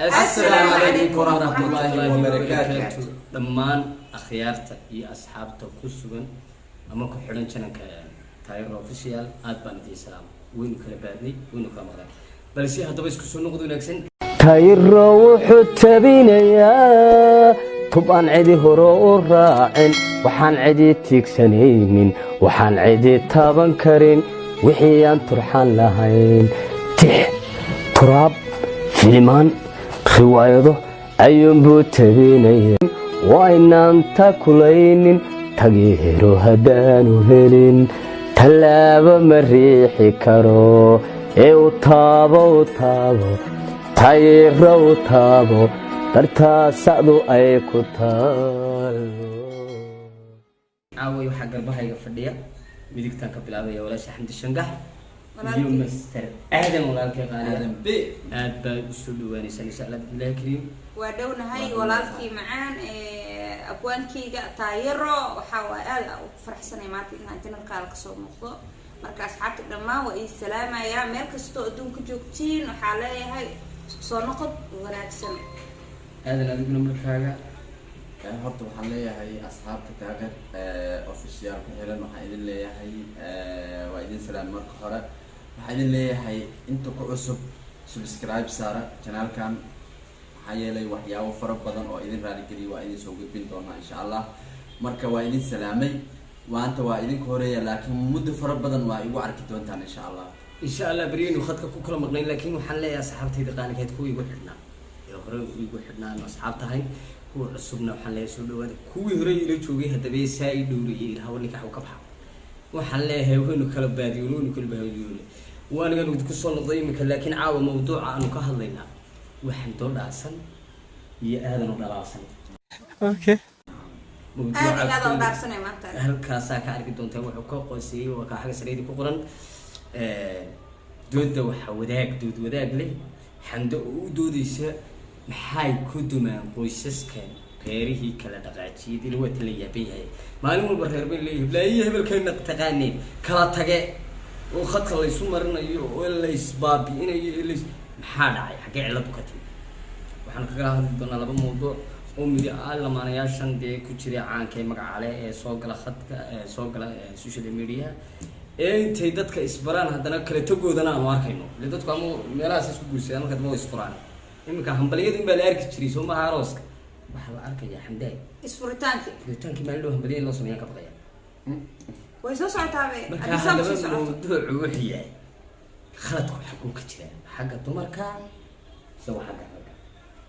Assalaamu calaykum waraxmatullaahi wabarakaatu. Dhammaan akhyaarta iyo asxaabta ku sugan ama ku xidhan channelka Taayiro Official, aad baan idiin salaama. Waynu kala baadnay, waynu kala maqnay, balse haddaba isku soo noqod wanaagsan. Tayro wuxuu tabinayaa tub aan cidi hore u raacin, waxaan cidi tiigsanaynin, waxaan cidi taaban karin, wixii aan turxan lahayn, tix, turaab, filimaan, riwaayado ayuunbuu tabinaya. Waa inaan takulaynin tageero haddaanu helin, tallaabo ma riixi karo ee u taabo, u taabo tayro, u taabo dartaasadu ay ku taalo. Caaway waxaa garbahayga fadhiya, midigtaan ka bilaabaya, walaasha Xamdi Shangax iyo Master Aadan, walaalkay qaaliya. Aadan B. Aad baa usoo dhawaanaysaan, insha Allah bilahi kariim. Waa dhownahay, walaalkii macaan ee abwaankeyga Taayiro. Waxaa waay aad u faraxsanay maanta inaan channelkaada kasoo muuqdo. Marka asxaabta dhammaan waa ii salaamayaa, meel kastoo adduunka joogtiin. Waxaa leeyahay soo noqod wanaagsan. Aadan, adiguna markaaga. Horta waxaan leeyahay asxaabta Taageer Official ku xiran, waxaan idin leeyahay waa idin salaam. Marka hore waxaan idin leeyahay inta ku cusub, subscribe saara channelkan, maxaa yeelay waxyaabo fara badan oo idin raaligeliya waa idin soo gudbin doonaa, insha Allah. Marka waa idin salaamay. Maanta waa idinka horeeya, laakiin muddo fara badan waa igu arki doontaan, insha Allah. Insha Allah. Beryaynu khadka ku kala maqnayn, laakiin waxaan leeyahay asxaabtayda qaalikeed, kuwa igu xidhnaa ee hore igu xidhnaa ama asxaab tahay, kuwa cusubna waxaan leeyahay soo dhawaada. Kuwii hore ila joogay haddaba saa ii dhowrayay, ilhawa ninkax uu ka baxa, waxaan leeyahay waynu kala baadiyoon, waynu kala baadiyoone, waanigan idinku soo noqday iminka. Laakiin caawa mawduuca aanu ka hadlaynaa waxaan doo dhaasan iyo aadan u dhalaalsan. Aad iyo aad u dhaarsanay maanta. Halkaasaa ka arki doontaa wuxuu ka qoseeyey, waa kaa xagga sareedi ku qoran. Dooda waxaa wadaag, dood wadaag leh Xamdo oo u doodeysa maxay ku dumaan qoysaskan, reerihii kala dhaqaajiyay. Dil waa tala yaaban yahay, maalin walba reer bay leeyahay, blaayiyo hebelkayna taqaaneen kala tage oo khadka laysu marinayo oo laysbaabi'inayo ee lays maxaa dhacay, xaggee cilladu ka timi? Waxaan kagala hadli doonaa laba mawduuc oo midi ah lamaanayaashan dee ku jira caanka ee magacale ee soo gala khadka, ee soo gala social media, ee intay dadka isbaraan haddana kala tagoodana aanu arkayno. Ile dadku ama meelahaas isku guursadaan, marka dambe way isfuraan. Iminka hambalyada in baa la arki jiray, soo maaha? Arooska waxaa la arkayaa, Xamdaay, isfuritaankii. Furitaankii. Maalin dhow hambalya in loo sameeyaan ka baqaya. Way soo socotaabe. Marka Haddii saa haddaba kusii socoto. Mawduucu wuxuu yahay khaladku xaguu ka jira, xagga dumarka mise waa xagga ragga?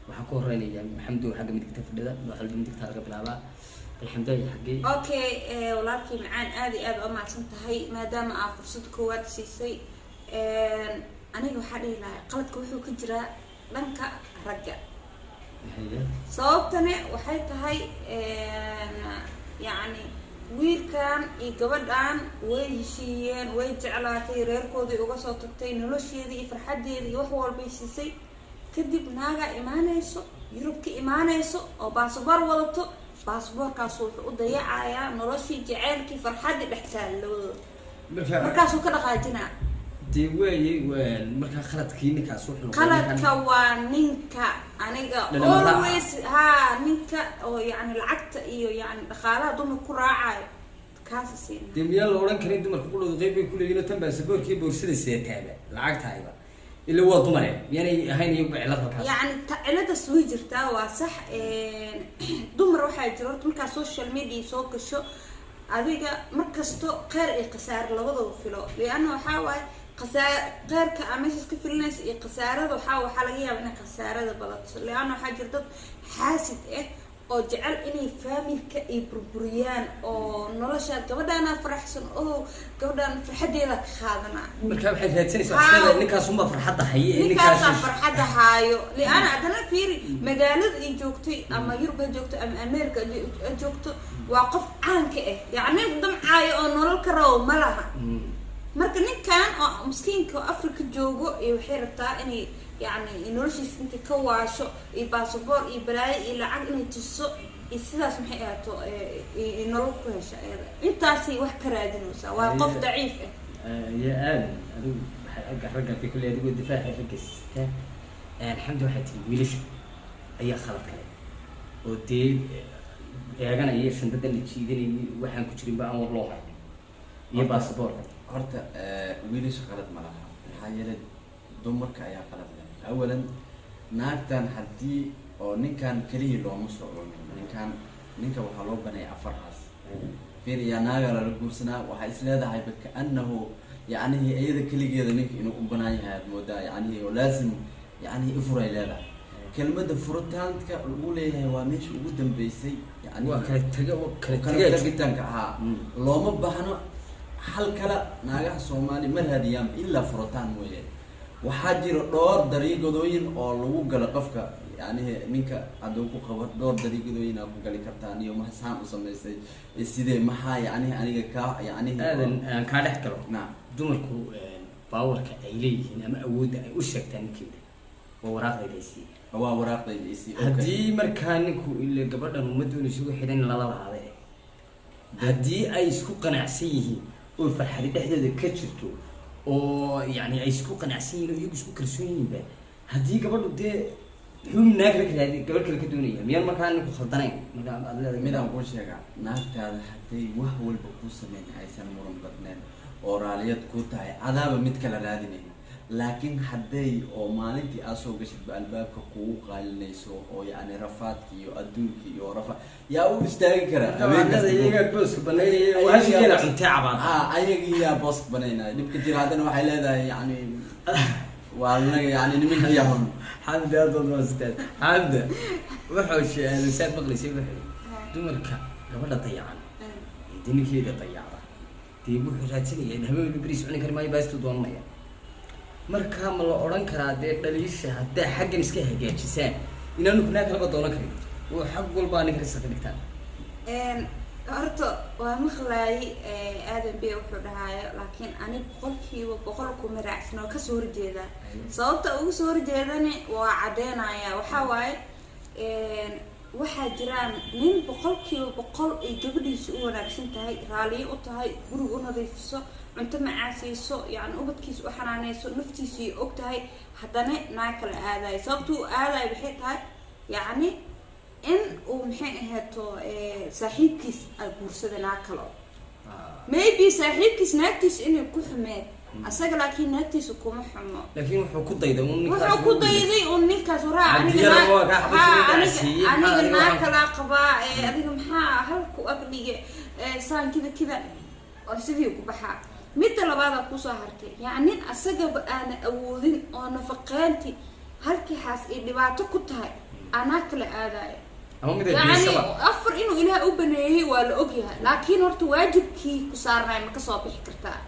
Waxaan ku horeynaya Maxamedow, xagga midigta fadhida, waxalba midigta laga bilaabaa. Alxamdulilah, xaggee? Okay, walaalkii macaan, aad iyo aad u mahadsan tahay maadaama aa fursad koowaad siisay. Aniga waxaa dhihi lahaa qaladka wuxuu ka jiraa dhanka ragga. Haye. Sababtani waxay tahay, yacni wiilkan iyo gabadhan way heshiiyeen, way jeclaatay, reerkoodii uga soo tagtay, nolosheedii iyo farxadeedii iyo wax walbay siisay. Kadib naagaa imaanayso, Yurub ka imaanayso oo baasboor wadato. Baasboorkaas wuxuu u dayacayaa noloshii, jaceylkii, farxaddii dhex taal labadooda. Marka markaasuu ka dhaqaajinaa. Dee waaye, markaa khaladkii ninkaas wuxuu noqday Qaladka waa ninka aniga. Dhalin raaca. Always ha, ninka oo yani lacagta iyo yani dhaqaalaha dumar ku raacayo kaasa siina. Dee miyaan la odhan karin dumarka qudhooda qeyb bay kuleeyihin oo tan baasaboorkii boorsada seetaaba lacagtaayba ila waa dumare, miyaanay ahayn iyaguba cillad halkaas? Yacni ciladaas way jirtaa, waa sax. Dumar waxaa jira horta markaa social media soo gasho, adiga markasto kheyr iyo khasaare labadaba filo, lianna waxaa waaye khasaa kheyrka aa meeshaas ka filinaysa iyo khasaarada waxaa laga yaaba inay khasaarada badato, lianna waxaa jira dad xaasid ah oo jecel inay faamilka ay burburiyaan oo nolosha gabadhaana faraxsan oo gabadhaan farxadeeda ka qaadanaa. Markaa waxay raadsanaysaa Haa. iskada ninkaasunbaa farxadda haye ee ninkaasaa ninkaas farxadda haayo, liana haddana fiiri, magaalada ay joogtay, ama Yurub ha joogto ama America ha joogto, waa qof caanka ah, yacni nin damcaayo oo nolol ka rabo ma laha. Marka ninkan oo miskiinka oo Africa joogo iyo waxay rabtaa inay yacni noloshiisa intay ka waasho iyo basaboor iyo balaayo iyo lacag inay tuso iyo sidaas maxay ahaato iyo nolol ku hesha iyada. Intaasay wax ka raadinaysaa, waa qof daciif ah. Ya aadan, adigu waxay agga ragga kulley adigoo difaaca ragga sitaa. Xamdi waxay tiri wiilasha ayaa khalad kale oo dee eeganaya shandadan la jiidanayay, waxaan ku jirinba aan war loo hayn iyo baasaboorka. Horta wiilasha qalad ma laha, maxaa yeelay dumarka ayaa qalad leh. Awalan, naagtan haddii oo ninkan kelihii looma soo cunin, ninkan ninka waxaa loo baneeyay afarhaas. Fiiriyaa, naagaa lala guursanaa, waxaa is leedahay bakaanahu yacnihi iyada keligeeda ninka inuu u banaan yahay aad moodaa, yacnihi oo laasim yacnihi ifuray leedahay. Kelmadda furitaanka lagu leeyahay waa meesha ugu dambeysay yani. Waa kala taga, waa kala kala tagaa. Tagitaanka ahaa looma baahno. Hal kale, naagaha Soomaali ma raadiyaan ilaa furitaan mooye. Waxaa jira dhowr dariiqadooyin oo lagu galo qofka, yacnihi ninka hadduu ku qabo dhowr dariiqadooyin aa ku gali kartaan iyo maxsaan u samaysay iyo sidee maxaa yacnihi aniga kaa yacnihi. Aadan, aan kaa dhex galo. Naam. Dumarku baawarka ay leeyihiin ama awoodda ay u sheegtaan ninkeeda waa waraaqdayda ay siiyeen. Waa waraaqdayda isii. Haddii markaa ninku ile gabadhan uma doonayso ugu xidhan in lala lahaade, haddii ay isku qanacsan yihiin oo farxadi dhexdeeda ka jirto oo yani ay isku qanacsan yihiin oo iyagu isku kalsoon yihiinba, haddii gabadhu dee muxuu naag la raadi, gabadh kale ka doonaya, miyaan markaa ninku khaldanayn markaa aad leedahay? Midaan kuu sheegaa, naagtaada hadday wax walba kuu sameyn, aysan muran badneyn oo raaliyad kuu tahay, adaaba mid kala raadinayn. Laakiin hadday oo maalintii aad soo gashidba albaabka kugu qaalinayso oo yacni rafaadki iyo adduunki iyo rafa, yaa u istaagi kara? Habeen kasta iyagaa booska banaynaya, hashigeeda cuntee cabaad. Ah, ayagiyaa booska banaynaya. Dhibka jira haddana waxay leedahay yacni waa anaga, yacni nimankiyaa hun. Xamdi, aad baad mahadsantahay. Xamdi wuxuu sheegay, saad maqlaysay, wuxuu dumarka gabadha dayacan ee dee ninkeeda dayacda, dee wuxuu raadsanaya in habeen beriis cuni kari maayo, baastuu doonanaya. Marka ma la odhan karaa dee dhaliisha haddaa xaggan iska hagaajisaan inaanu kunaa kalaba doonan karin oo xag walbaa ninka risa ka dhigtaan? Horta waa maqlaayay Aadan B wuxuu dhahaayo, laakiin ani 100% kuma raacsan oo kasoo horjeedaa. Sababta ugu soo horjeedani waa caddeynaya. Waxaa waaye, waxaa jiraan nin 100% ay gabadhiisa u wanaagsan tahay, raaliyo u tahay, guriga u nadiifiso, cunto macaasayso, yani ubadkiisa u xanaaneyso, naftiisa ay og tahay, haddana naag kala aadayo. Sababta u aadayo waxay tahay yacni in uu maxay ahayto saaxiibkiis aa guursada naag kalo, maybe saaxiibkiis naagtiisa inay ku xumeed asaga, laakiin naagtiisa kuma xumo. Laakiin wuxuu ku dayday un ninkaas. Wuxuu ku dayday un ninkaas waraa aniga Cabdiyada waa kaa xabad haa, saliid aniga siiyey, aniga maxaa adiga naag kalaa qabaa, adiga maxaa halku agdhige saan kida kida oo sidii ku baxaa. Midda labaadaa kusoo hartay, yacni nin asagaba aana awoodin oo nafaqeynti halkii xaas ay dhibaato ku tahay anaa kala aadayo. Ama mid ay yacni biisaba. Afar inuu Ilaah u baneeyey waa la ogyahay, laakiin horta waajibkii ku saarnay ma kasoo bixi kartaa?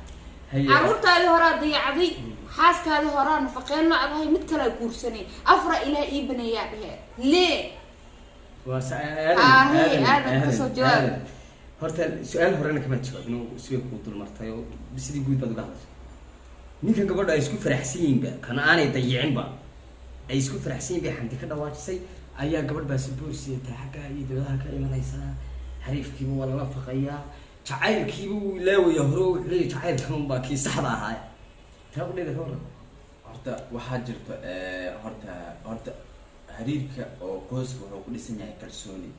Haye. Caruurtaadii horaa dayacday, xaaskaadii horaa nafaqeen la-dahay, mid kalaa guursanay, afra Ilaah ii baneeyaa dhehe lee. Waa Ah, Aadan. hey, Aadan, Aadan, kasoo jawaab. Aadan. Horta su-aal horena kama jawaabin oo sibay kuu dulmartay oo sidii guud baad uga hadashay. Ninkan gabadha ay isku faraxsan yihiinba, kana aanay dayicinba, ay isku faraxsan yihin bay Xamdi ka dhawaajisay ayaa gabadh baasaboor sidataa xagga iyo dibadaha ka imanaysaa. Xariifkiiba waa lala faqayaa, jacaylkiiba wuu ilaawaya hore oo wuxuu leeyahay jacaylkan unbaa kii saxda ahaa. Taa qudheeda ka warran. Horta waxaa jirto horta xiriirka oo qoyska wuxuu ku dhisan yahay kalsooni.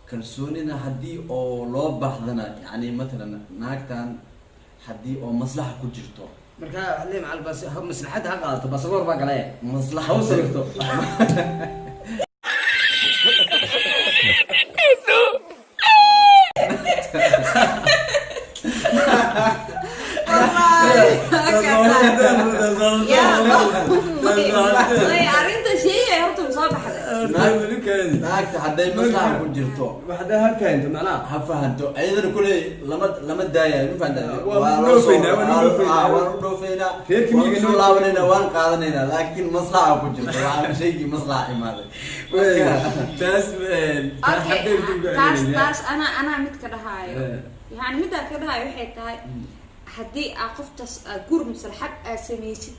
Kalsoonina haddii oo loo baahdana, yacni matalan naagtan haddii oo maslaxa ku jirto. Marka waxaad leeyahay macal baas maslaxadda ha qaadato, baasaboor baa galaye. Maslaxa ha u sawirto. Way arrinta sheegaya horta ma soo baxday? Naagta hadday maslaxa ku jirto waxda ha fahanto macnaha. Ha fahanto ayadana kuley lama daayayo, ma fahanta? Waan u dhoofeynaa, waan u dhoofeynaa. Waan u dhoofeynaa. Reerkii waan miyiga usoo noo laabanayna, waan qaadanaynaa, laakiin maslaxa ku jirto. Waxaan shaygii maslaxa imaaday. Taas. Okay, taas anaa mid ka dhahaayo. Yani middaa ka dhahaayo waxay tahay, haddii aa qoftaas aa guur maslaxad aa samaysid,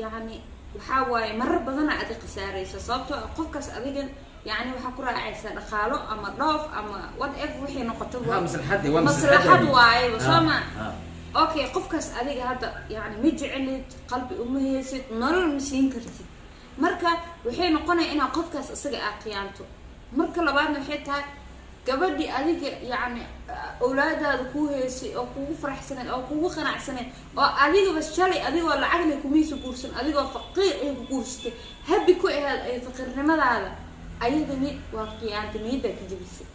yani waxaa waaye marar badana adi khasaaraysa, sababtoo ah qofkaas adigan yani waxaa ku raacaysa dhaqaalo ama dhoof ama whatever waxay noqoto. Ha, maslaxadde waa. Maslaxad waaye, soo ma? Ah. Okay, qofkaas adiga hadda yani ma jecelid, qalbi uma haysid, nolol ma siin kartid. Marka waxay noqonaya inaad qofkaas isaga aa khiyaanto. Marka labaadna waxay tahay gabadhii adiga, yacni, awlaadaada kuu heysay oo kugu faraxsaneed oo kugu qanacsaneed oo adigaba shalay adigoo lacag leh kumiisa guursan, adigoo faqiir ay ku guursatay, habi ku ahayd ay faqiirnimadaada, ayadani waa khiyaantay, niyaddaa ka jebisay.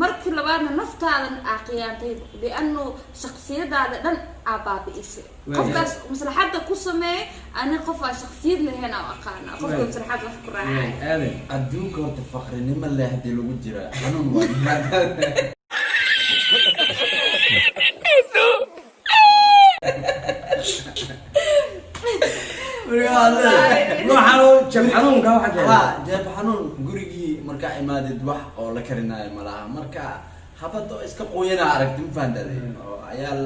Markii labaadna naftaadan aa khiyaantay, lianu shaksiyadaada dhan aa baabi'isay. Qofkaas maslaxadda ku sameeyay, ani qof aa shaksiyad lahayn aa aqaana, qofka maslaxad wax ku raacay. Aadan. Adduunka horta faqrinimo leh haddii lagu jira, xanuun waa. Waxaan jab xanuunka waxa keenay. Ha, jeeb xanuun. Gurigii markaa imaadid, wax oo la karinaayo malaha. Marka habad oo iska qoyana aragti, ma fahantaade, oo ayaal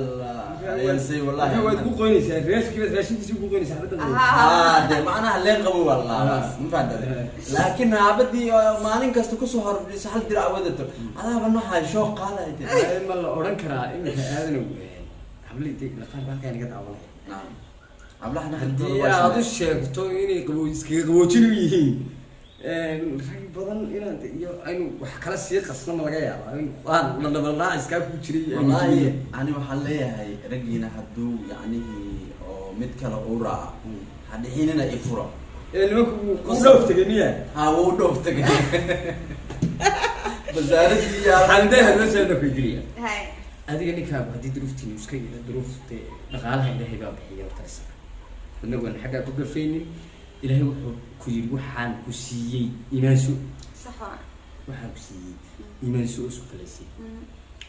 ayaal say wallahi. Waad ku qoynaysaa raashinkiibaad, raashinkiisa ku qoynaysaa xabadda qoyn. Ha, de macnaha leen qabo waa la, ma fahantaade? Laakiin habadii oo maalin kasta kusoo horfadhiso, hal dirac wadato, adaaba noxaa shooq qaadaya de. Ma la odhan karaa iminka, aadanow, hablii de qaar baa halkaa naga daawanaya? Naam. Hablaha Haddii aad u sheegto inay qabo iskaga qaboojin u yihiin rag badan, inaad iyo aynu wax kala sii qasno, ma laga yaabaa in qaar dhaldhabalraac iskaa ku jiray aynu Wallaahi, jirin? Ani waxaan leeyahay raggiina hadduu yacnihii oo mid kale uu raaca, ha dhixinina ifura. Ee nimanku wuu dhoof tegay miya? Ha, wuu dhoof tagay wasaaradii iyo Xandeha loo soo dhafay. Hay. Adiga ninkaagu haddii duruuftiinu iska yidha, duruuf dee dhaqaalaha Ilaahay baa bixiya horta isaga, inagoon xaggaa ku gafaynin. Ilaahay wuxuu ku yidhi: "Waxaan ku siiyey iimaanso." Sax waa. Waxaan ku siiyey iimaanso oo isku filaysay.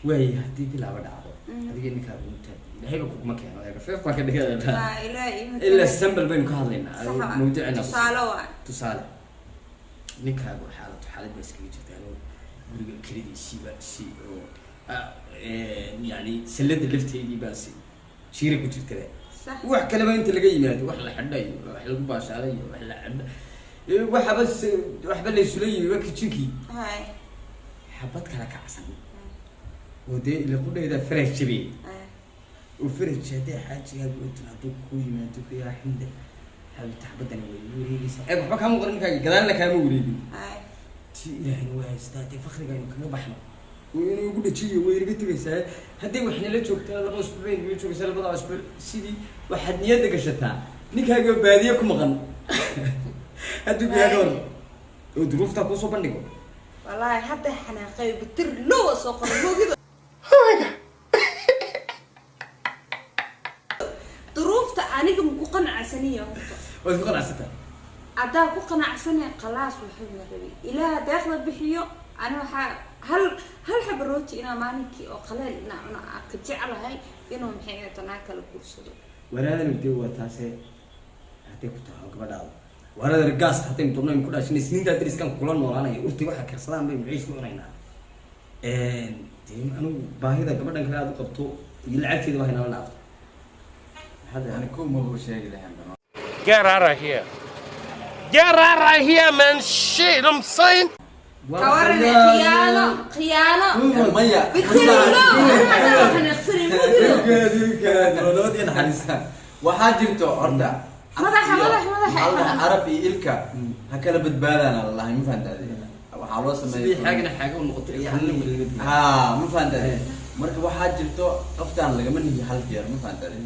Waayo, haddii bilaaba dhacdo adiga ninkaagu inta Ilaahayba kuguma keeno, eega feef baan ka dhigay. Waa Ilaahay ima Ilaa sambal baynu ka hadlaynaa. Sax waa. Mawduucina Tusaale waa. Tusaale, ninkaagu xaalad xaalad baa iskaga jirta, anuu guriga kelidiisiiba si oo yani sallada lafteedii baa si jiira ku jirtaba. Wax kaleba inta laga yimaado, wax la xidhay, wax lagu baashaalay, wax la cabo, waxaba waxba la isula yimi, waa kitchenkii. Xabad kala kacsan oo dee ila qudheeda faraj jabiyey oo faraj haddii xaajigaagu intu hadduu ku yimaado ku yaa xamda xabita, xabadani way wareegeysaa. Eeg, waxba kaama qoran ninkaaga, gadaalna kaama wareegin. Ti Ilaahayna waa haystaa dee, fakriga aynu kaga baxno oo inuu ugu dhajiyo way inaga tegaysaa. Hadday waxnala joogtaa 2 usbuuc bay nala joogaysaa, labada usbuuc sidii waxaad niyadda gashataa ninkaaga baadiye ku maqan hadduu gaadho hor oo duruuftaa kuusoo bandhigo. Wallaahi hadda xanaaqay, bitir lowa soo qoray moogida. Duruufta aniga maku qanacsaniya horta. Waad ku qanacsantaa. Haddaa ku qanacsanaya, khalaas, waxuu la rabay Ilaaha deeqda bixiyo. Ani waxaa hal hal xaba rooti inaa maalinkii oo qaleel inaa cuno aa ka jeclahay inuu maxay ahayd naa kala guursado. Waraadanu dee waa taase, hadday ku tahay gabadhaada waradana gaaska haddaynu doonno aynu ku dhaashinay isniintaa dariskan kula noolaanaya, urti waxaa karsadaan baynu ciish ku cunaynaa. Dee anigu baahida gabadhan kale aad u qabto iyo lacagteeda waa inala dhaafto. Maxaad Yani ku mabuu sheegi lahayn bano. Get out of here. Get out of here, man. Shit, I'm saying. Kawaran khiyaano, khiyaano. Maya. Bitir low, ana xanaaqsanay moogida. Labadii naxariista waxaa jirto horta. Madaxa, madaxa, madaxa. Maxaa la dhahaa, carab iyo ilka ha kala badbaadaan lalahay, ma fahantaade? Waxaa loo Sidii sameeyay xaagna xaaga u noqotay kalna weliba. Ha, ma fahantaade? Marka waxaa jirto qoftaan lagama nihi hal jeer, ma fahantaade?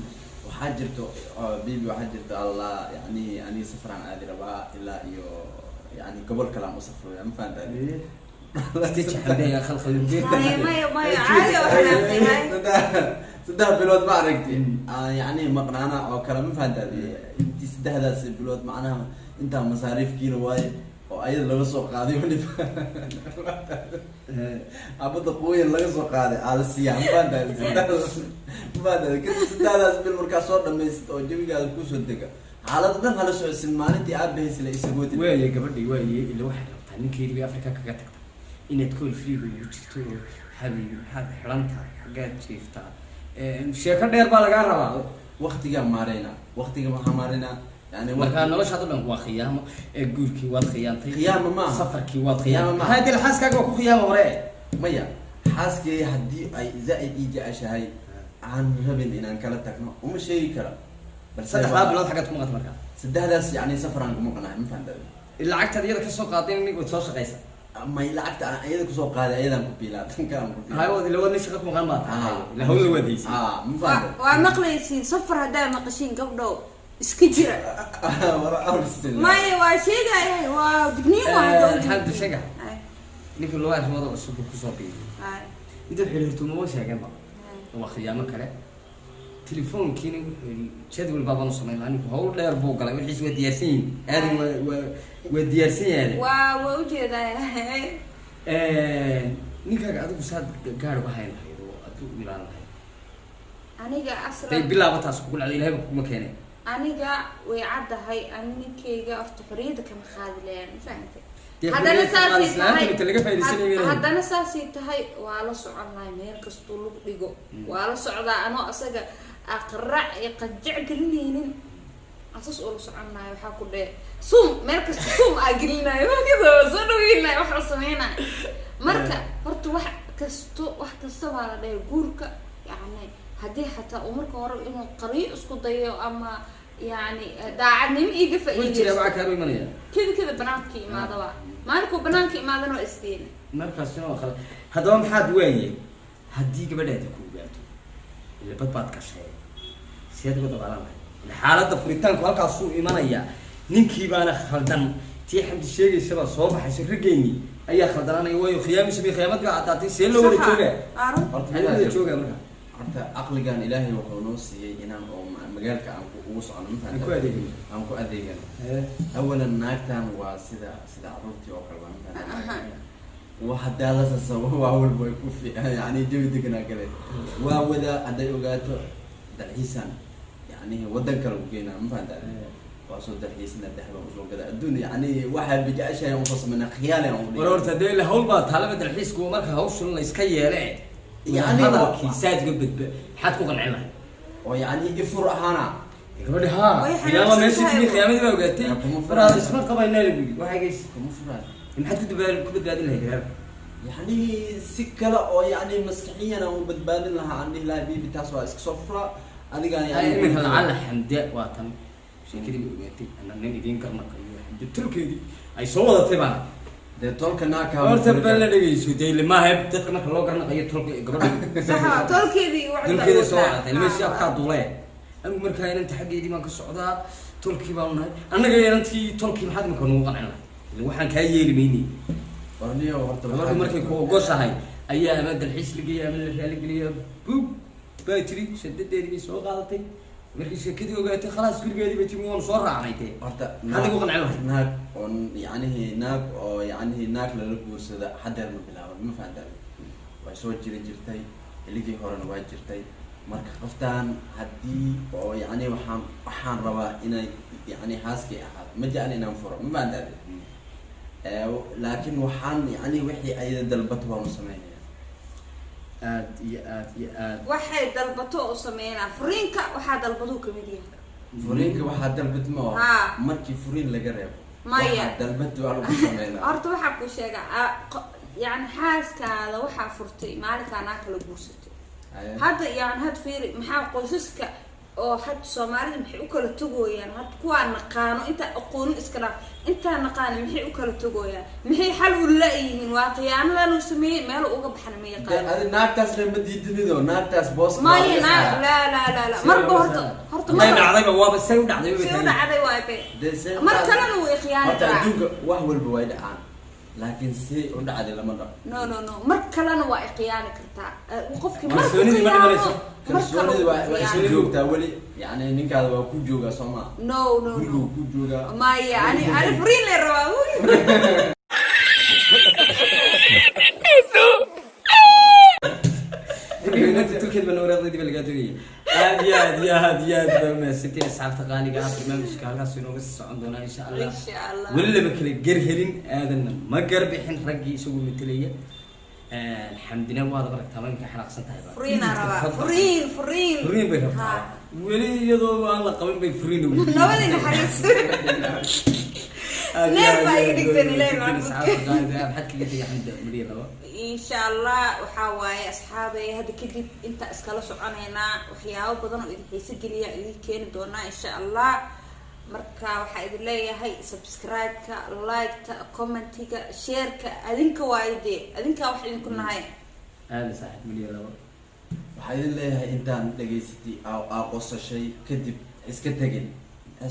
Waxaa jirto oo bibi, waxaa jirto Allah, yani aniga safaraan aadi rabaa ilaa iyo yani gobol kale aan u safraya, ma fahantaade? Maya, maya, maya, caadi oo xanaaqay. 3 bilood ma aragti yani maqnaana oo kale, ma fahantaade? Intii saddexdaas bilood macnaha intaa masaariifkiina waaye oo ayada laga soo qaaday, weliba abada quuyan laga soo qaaday aa la siiyaa, ma fahantaade? Saddexdaas, ma fahantaade? Kadib saddexdaas bil markaa soo dhamaysid oo jawigaada kusoo dega, xaaladda dhan hala socodsin, maalintii aabahaysi la isagooti. Waaye gabadhii, waaye, ila waxay rabtaa ninkeedii bay Afrika kaga tagta inaad kool freega ugu jirto oo habibi, maxaad xidhan tahay, xaggaad jiiftaa, sheeko dheer baa lagaa rabaa. Waqtigaa maareynaa, waqtiga waxaa maareynaa yani. Markaa noloshaad o dhan waa khiyaamo ee guurkii waad khiyaantay. Khiyaamo maaha. Safarkii waad Khiyaamo khiyaamay. maaha. Hadii xaaskaaga waa ku khiyaamo hore. Maya, xaaskay haddii ay zaa-id ii jeceshahay, aan rabin inaan kala tagno, uma sheegi kara, balse 3-daa bilood xaggaad ku maqanta markaa? Saddexdaas yani safaraan kuma qanahay, ma fahantaa? Lacagtaad iyada kasoo qaaday nin waad soo shaqaysa. May, lacagta aan iyada kusoo qaaday ayadaan ku biilaa, tan kale aan ku biilaa. Hay, wad ila wadni shaqa ku maqan baa tahay, ila hawla waad haysay. Ah, ma fahantaa? Waa maqlaysiin, safar haddaa maqashiin, gabdhow, iska jira. Wara arsin. Maya, waa sheegaya, waa digniin, waa hadda u Xamdi jeedin. Sheega. Ay, Ninka laba arrimood oo cusub buu kusoo biiriyay. Ay, Mid wuxuu yidhi horta uma sheeganba, ay. waa khiyaamo kale. Telefoonkiina wuxuu yidhi jadwal baabaan u samayn lahaa. Ninku hawl dheer buu galay, wixiis waa diyaarsan yihin, aadan waa diyaarsan yahay. Waa ujeedaa. Ninkaaga adigu saad gaar uga hayn lahayd oo aad u ilaalin lahayd? Aniga Day aslan bilaaba taas kugu dhacday, ilahay ba kuguma keenay. Aniga way caddahay, ani ninkeyga horta xorriyadda kama qaadi lahayn, ma fahantay? Dee Haddana xorriyadda ka qaadi, saasay islaanta tahay inta laga faa'iidaysanaya meelaha. Haddana saasay tahay, waa la socon lahay meel kastuu lug dhigo, waa la socdaa anoo asaga aqrac iyo qajac gelinaynin, asas oo la socon lahay. Waxaa ku dhee suum, meel kasta suum aa gelinayo, markasta soo dhaweynayo, wax la sameynayo. Marka horta wax kasto, wax kasta baa la dhahay guurka, yacni haddii xataa uu marka hore inuu qariyo isku dayo ama yacni daacadnimo iiga Way jiraa. faa'iidaysto. Waxaa kaalu imanaya. Kida kida banaanka imaadaba, maalinkuu banaanka imaadana waa isdeena. Markaasina waa khala. Haddaba maxaad waaye haddii gabadhaadi ku ogaato, ila bad baad gashay, sideed uga dabaalan lahayd? Ila xaaladda furitaanku halkaasuu imanaya, ninkii baana khaldan. Tii Xamdi sheegaysabaa soo baxayso, raggeennii ayaa khaldanaanaya, waayo khiyaami samey, khiyaamadii baa caddaatay. See loo wada joogaa? Arun. Horta Maxaa loo wada joogaa marka? Horta caqligan Ilaahay wuxuu noo siiyey inaan oo magaalka aan ugu socono, ma Aan ku fahantaa? adeegno. Aan ku adeegano. Awalan naagtan waa sida caruurtii oo kale, waa, ma fahantaa? Waa haddaa la sasabo, waa walba way ku fiican, yani jawi deganaa gale, waa wada hadday ogaato dalxiisaan, yani wadan kale u geynaa, ma fahantaa? Waa soo dalxiisna, dahba usoo gada, adduun, yani waxaa bijeceshahay aan usoo sameynaa, khiyaali aan War horta dee ila hawl baa taalaba dalxiisku, marka hawshan la iska yeele. Yani hadalkii saad uga badba, maxaad ku qancin lahayd? Oo yani ifur ahaana. Gabadhi haa, Way khiyaama xanaaqsan meesha tahay. timi, khiyaamadii baa ogaatay. Ya, kuma Mar aad isma qabaynaa lagu yidhi waxay gays. Kuma furaayo. Maxaad ku badbaadin lahayd reer? Yani si kale oo yani maskaxiyan aan u badbaadin lahaa, aan dhihi lahaa, bibi, taas waa iska soo furaa adigaan. Yani iminka lacalla Xamde waa tan sheekadii bay ogaatay, ana nin idiin garnaqayo, Xamde tolkeedii ay soo wadatay baan. Dee tolka naaka Horta bal la dhegeyso, dee maaha dadka marka loo garnaqayo tolka gabadha. Sax, tolkeedii. Tolkeedii soo wadatay ilmahii afkaa duulee. Anigu markaa inanta xaggeedii baan ka socdaa, tolkii baanu nahay annaga, inantii tolkii. Maxaad iminka nagu qancin lahay? Ila waxaan kaa yeeli maynay. Warniyo horta Gabadhu markay ku ogoshahay ayaa ama dalxiis la geeya ama la raaligeliya. Bug baa tiri, shadadeedii bay soo qaadatay. Markii sheekadii ogaatay, khalaas, gurigeedii bay timi, waanu soo raacnay tee. Horta Maxaad igu qancin lahayd? Naag oo yacnihi naag oo yacnihi naag lala guursada haddeer ma bilaaban, ma fahantaan? Way soo jiri jirtay, xilligii horena waa jirtay. Marka qoftaan haddii oo yacni waxaan rabaa inay yacni haaskay ahaato, ma jecla inaan furo, ma fahantaan? Laakiin waxaan yacni wixii ayada dalbato waanu sameynaya. Aad iyo aad iyo aad. Waxay dalbato oo sameynaa, furiinka waxaa dalbaduu kamid yahay. Furiinka waxaa dalbad ma oo Haa. markii furiin laga reebo. Maya. Waxaa dalbad waa lagu sameynaa. Horta waxaa kuu sheega, yani xaaskaada waxaa furtay maalinkaa naa kala guursatay. Haye. Hadda yani had fiiri, maxaa qoysaska oo had Soomaalida maxay u kala togooyaan? Had kuwaa naqaano, intaa aqoonin iska dhaaf, intaa naqaano maxay u kala togooyaan? Maxay xal u la-yihiin? Waa khiyaanadan uu sameeyey, meel uga baxna ma De yaqaano. adi naagtaas le ma diidinido, naagtaas boos. Maya, laa laa laa laa, marba horta May mar dhacdayba, waaba say u dhacday. Si u dhacday waay be. Dee see Mar kalena way khiyaani Horta karaa. adduunka wax walba way dhacaan, laakiin si u dhacday lama dhaco. No, no, no, mar kalena waa i khiyaani kartaa. Qofkii mar ku Kalsoonidii ma khiyaano dhimanayso. mar kale Kalsoonida wuu waa khiyaani. isla joogtaa weli, yani ninkaada waa ku joogaa, soo maa? No, no, Gurigu no. ku joogaa. Maya, ani furiin le rabaa. Inanta tulkeed baa nawraaqdeedii baa lagaa doonaya. Aad iyo aad iyo aad iyo aad baa umahadsantiin, asxaabta qaaliga ah. Barnaamijka halkaas inooga sii socon doonaa, insha Allah. Insha Allah. Weli lama kala ger helin, aadanna ma garbixin raggii isagu metelaya. Xamdina waad aragtaa, ma imka xanaaqsan tahay ba. Furiinaa rabaa, furiin, furiin. Furiin bay rabtaa. Ha. Weli iyadoo aan la qabin bay furiin ugu Nabadii naxariis. Aad iyo Neef aad baa iyo iga aad dhigteen, baa Ilaahay umahadsantiin, macbuudka. asxaabta qaaliga ah. Maxaad kaga tegay, Xamdi Mariya laba? Insha Allah, waxaa waaye asxaabay, hadda kadib inta iskala soconaynaa, waxyaabo badan oo idin xiise geliya idin keeni doonaa, insha Allah. Marka waxaa idin leeyahay subscribe-ka, like-ta, comment-iga, share-ka, adinka waayo dee, adinkaa wax idinku nahay. Aadan saaxiib, milyan laba. Waxaa idin leeyahay intaan dhegaysatay aa qosashay kadib iska tegin.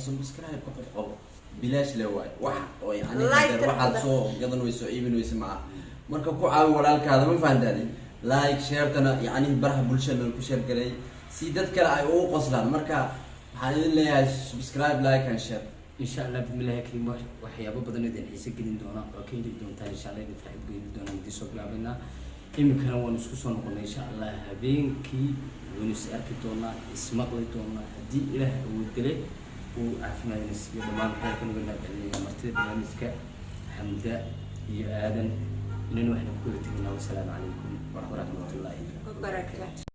Subscribe ka qof qabo, bilaash le waay, wax oo yani Like hadeer waxaad soo gadan weyso, iibin weyso ma aha. Marka ku caawi walaalkaada, ma fahantaadi? Like, share-tana, yani baraha bulshada ku share garay si dad kale ay ugu qoslaan. Marka waxaan idin leeyahay subscribe, like and share. Insha Allah, bismillahi kariim, waxyaabo badan idin xiise gelin doona oo ka heli doontaan insha Allah, idin farxad gelin doona idin soo bilaabaynaa. Iminkana waanu isku soo noqonay insha Allah, habeenkii waynu is arki doonaa, ismaqli doonaa, haddii Ilaah awoodale uu caafimaadna siiyo. Dhammaan waxaan ka naga mahadcelinayaa martida barnaamijka, Xamda iyo Aadan. Inana waxaynu ku kala tegaynaa wasalaamu calaykum waraxmatullaahi wabarakaatu.